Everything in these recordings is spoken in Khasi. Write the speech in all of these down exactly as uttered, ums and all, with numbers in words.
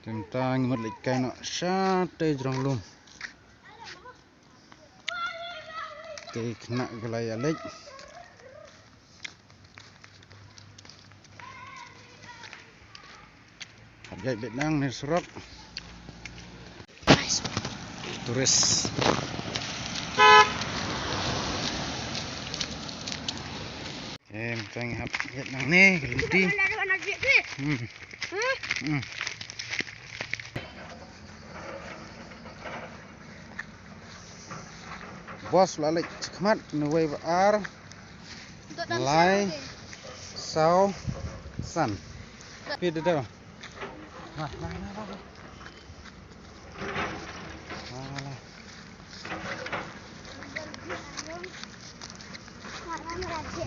Te mynta ngi mut leit kai noh shatei jrong lum. Te khynnah ki la ïa leit. Hap ïaid beit nang ne surok. Tourist. Em, tang hap ïaid nangne ka lynti. Hmm. Hmm. Bos la leit shakhmat, kine wei ba ar. Lai, saw, san. Phi da da.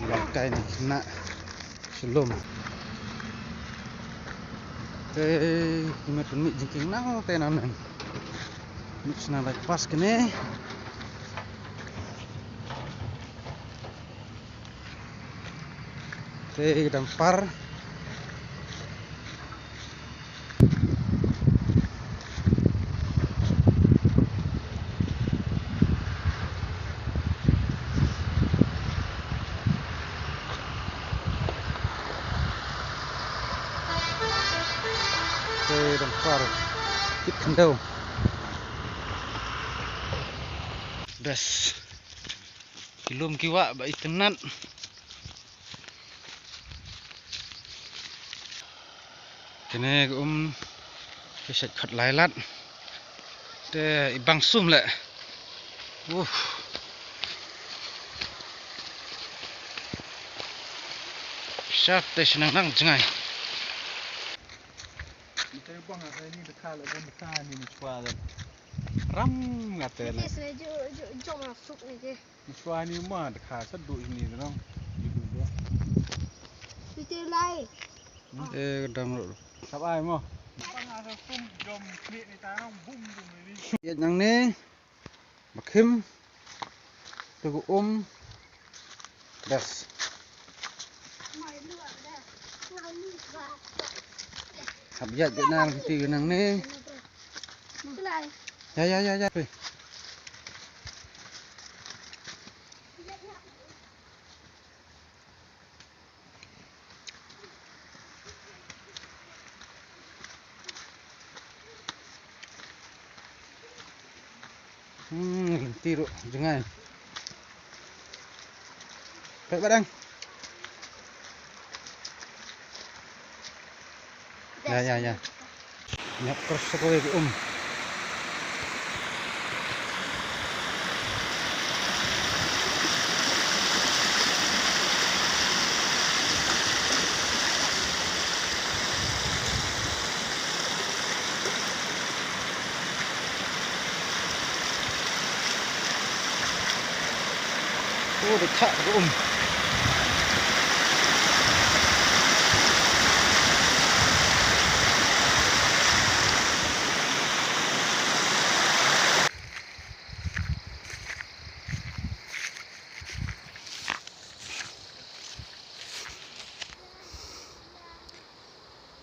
Longkai na shlum. Te ki met pynmih jingkieng nangta nangne. Mih sha nang lai pass kane. Te dang par. Te dang par. Kit khyndew. Best. Ki lum ki wah ba itynnat. Kine ki um ki shait khot lai lad. Te i bang sum leh. Uh. Shat te shnang nang jngai. Ite bang ha ni de kha le bang sa ni ni chwa de. Ram nga te na. Ite sne jo jo jo masuk ni ke. Ni chwa ni ma de kha sa du ni de nong. Ni du do. Ite lai. Eh, dam ro. Sap ai mo. Bang ha sum jom klik ni ta nong bum bum ni. Ïa nang ni. Ba khim. Te ka um. Best. Hap ïaid ïa nang lynti ka nangne. Ïa, ïa, ïa, ïa. Phi. Hmm, lynti ruh jngai. Peit ba dang. Ya, ya, ya. Nyap cross sa kawei ka um. Oh, da chah ka um.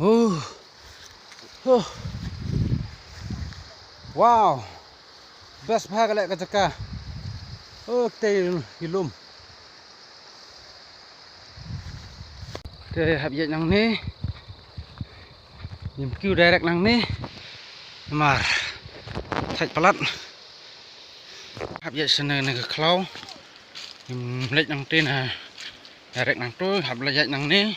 Oh. Oh. Wow. Best bha ka leh ka jaka. Oh, te i lum. Te hap ïaid nangne. Ngim kiew direct nangne. Namar thait palat. Hap ïaid sha ne ka khlaw. Ngim leit nangte na direct nangto, hap leit ïaid nangne.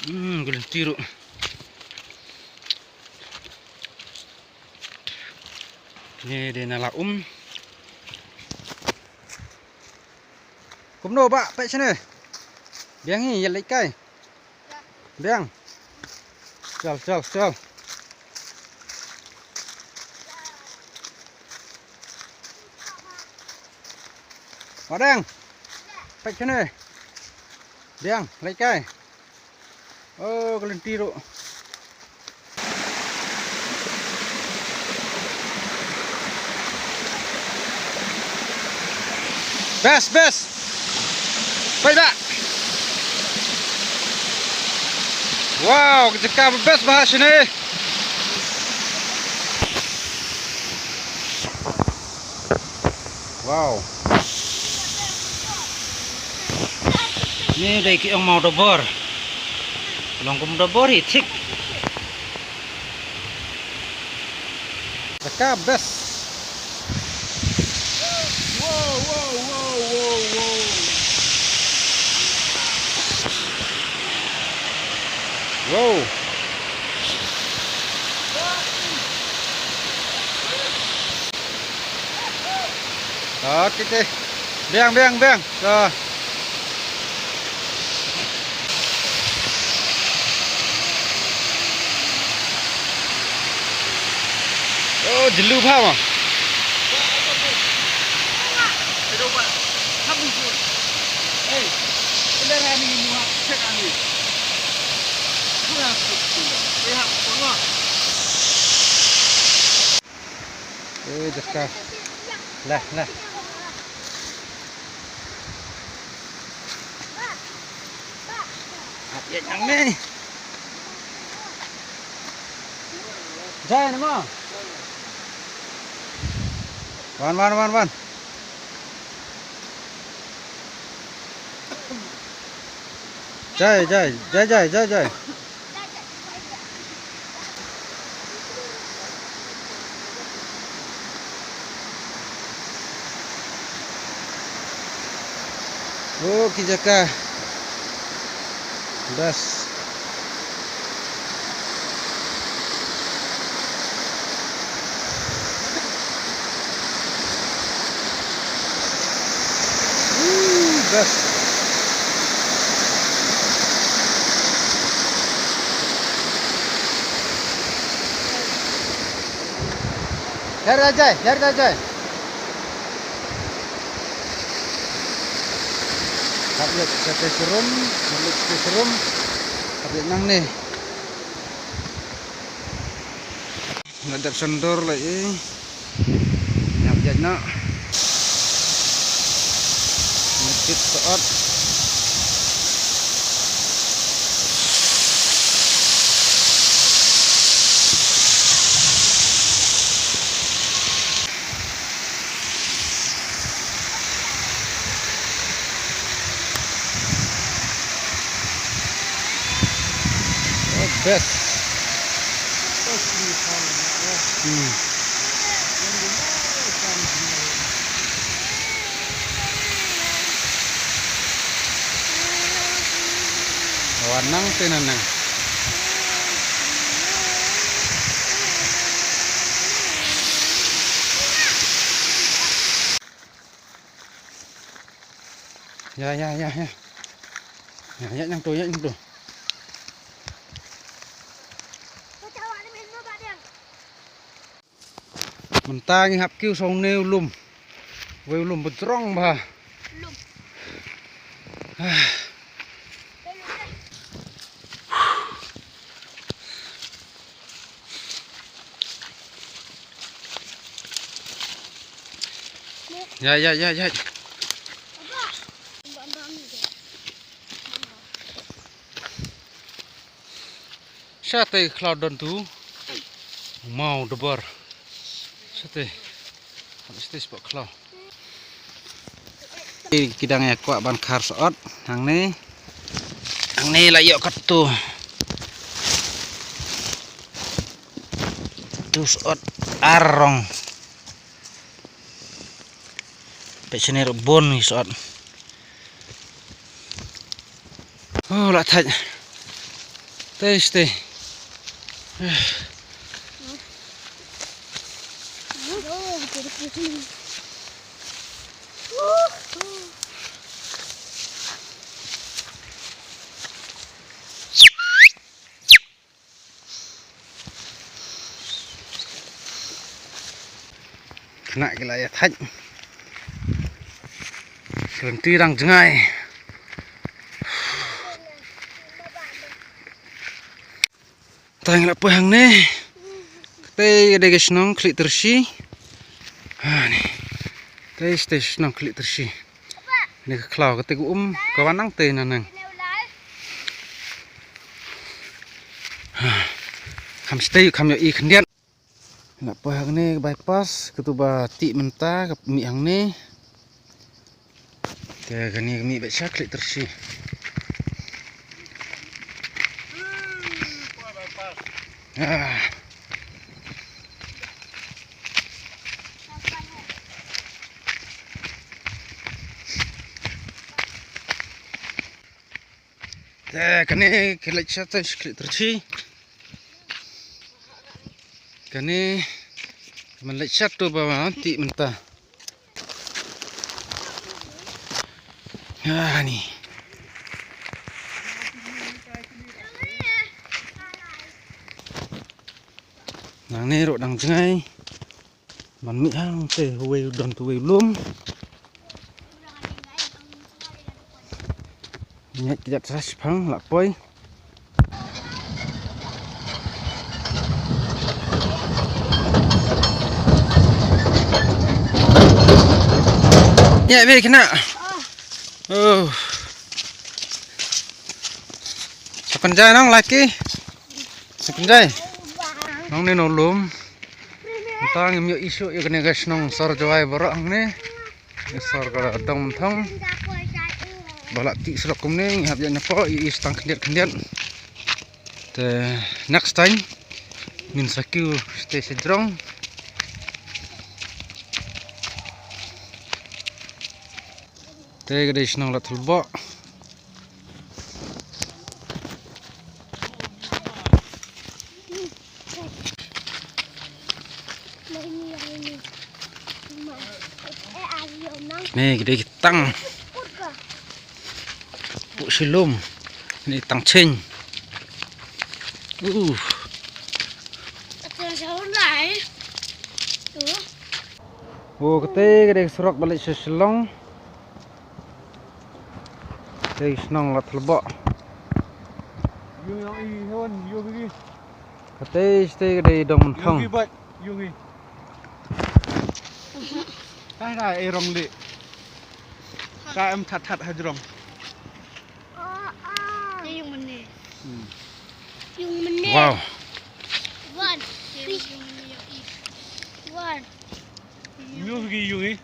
Hmm, ka lynti ruh. Kine dei na la um. Kumno bah, peit shane. Biang hi, ïa leit kai. Biang. Chal, chal, chal. Wa dang. Peit shane. Biang, leit kai. Oh, ka lynti ruh. Best, best. Peit bah. Wow, ka jaka ba best bha shane. Wow. Ni dei ki ong Mawdobor. Long kum Mawdobor hi thik. Jaka best. Wow, wow, wow, wow, wow. Wow. Okay, okay. Biang, biang, biang. So. Oh, jylliew bha mo. Eh, jaka. Lah, lah. Hap ïa nang ni. Jai, namo? Wan, wan, wan, wan. Jai, jai, jai, jai, jai, jai. Oh, ki jaka. Best. Woo, best. Hiar da jai, hiar da jai. Hap leit shatei sharum, hap leit shatei sharum. Hap leit nangne. Nga dep sendor la i. Nga hap ïaid noh. Nga bit sot. Oh, best. Hmm. Wan nangta nangne. Ïa, ïa, ïa, ïa. Ïa, ïa, nangtu, ïa, nangtu. Mynta ngi hap kiew sha une u lum. Wei u lum ba jrong bha. Lum. Ah. Ïa, ïa, ïa, ïa. Shatei khlaw don tu. Mawdobor. Shatei. Shatei spah khlaw. Ki dang ïa kwah ban khar sot hangne. Hangne la ïoh katto. Tu sot arong. Peit shane ruh bun ngi sot. Oh, la thait. Tei shatei. Khynnah ki la ïa thait. Lynti dang jngai. Tang la poi hangne. Katei ka dei ka shnong Khliehtrshi. Ha ni. Tei shatei shnong Khliehtrshi. Ni ka khlaw, katei ka um ka wan nangtei nangne. Kham stay, kham ïohi khyndiat. La poi hangne ka bypass, katu ba tih mynta, ka mih hangne. Te kane ka mih beit sha Khlieh Tyrshi. Ah. Te kane ka leit sha Khlieh Tyrshi. Kane ka man leit sha tu ba tih mynta. Ah, ni. Nangne ruh dang jngai. Man mih hangte uwei u don tu uwei u lum. Ngiat kjat sa shipang la poi. Ngiat be kena. Oh. Sa pynjai nong laki. Sa pynjai. Nong ne no lum. Tang ngim ïoh issue ïa kane ka shnong sor Jowai baroh hangne. Sor ka dong Mynthong. Ba la tih surok kumne ngi hap ïa nyapoh ïa i stang khyndiat khyndiat. Te next time ngin sa kiew stay sa jrong. Te ka dei shnong Latthulboh. Ne ka dei ki tang. Pu shilum. Ne tang cheng. Uh. O kate ka dei ka surok ba leit sha Shillong. Te shnong Latthulboh. Kate shatei ka dei dong Mynthong. Ka da e rong le. Ka em that that ha jrong. Yung mane. Yung mane. Wow. One. One. Yung gi yung eh.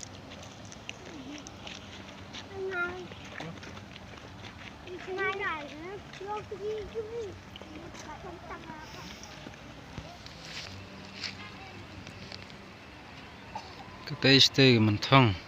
Kate shatei Mynthong.